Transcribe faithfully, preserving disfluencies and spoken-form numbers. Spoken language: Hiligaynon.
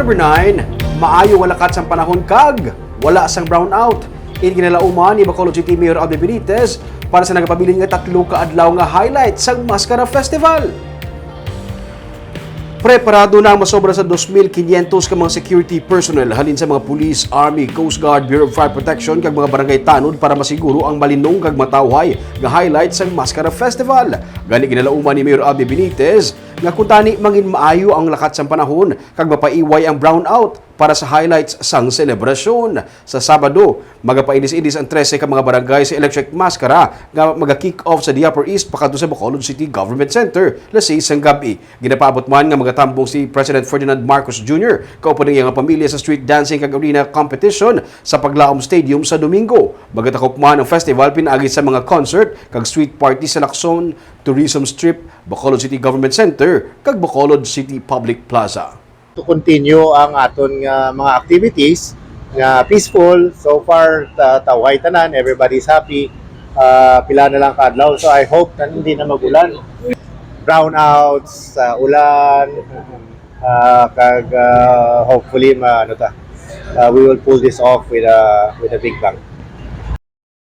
Number nine, maayo nga lakat sang panahon kag wala sang brownout. Ini ginalauman ni Bacolod City Mayor Alvin Benitez para sa nagapabilin nga tatlo ka adlaw nga highlight sang Mascara Festival. Preparado na ang masobra sa dos mil quinientos ka mga security personnel halin sa mga police, army, coast guard, Bureau of Fire Protection kag mga barangay tanod para masiguro ang malinong kag matawhay nga highlight sang Mascara Festival. Gani ginalauman ni Mayor Alvin Benitez nga kuntani mangin maayo ang lakat sang panahon kag mapaiway ang brownout para sa highlights sang selebrasyon. Sa Sabado, magapainis-inis ang trese ka mga barangay sa Electric Mascara nga maga-kick off sa The Upper East pakadto sa Bacolod City Government Center, las seis sang gab-i. Ginapaabot man nga magatambong si President Ferdinand Marcos Junior kauban ang iyang pamilya sa street dancing kag arena competition sa Paglaom Stadium sa Domingo. Magatakop man ang festival pinaagi sa mga concert kag street party sa Lacson Tourism Strip, Bacolod City Government Center, kag Bacolod City Public Plaza. To continue ang aton nga mga activities nga peaceful. So far, ta tawhay tanan, everybody's happy. Ah, pila na lang ka adlaw, so I hope na hindi na magulan. Brownouts, ah, ulan, ah, kag, ah, hopefully ma ano ta, ah, we will pull this off with a with a big bang.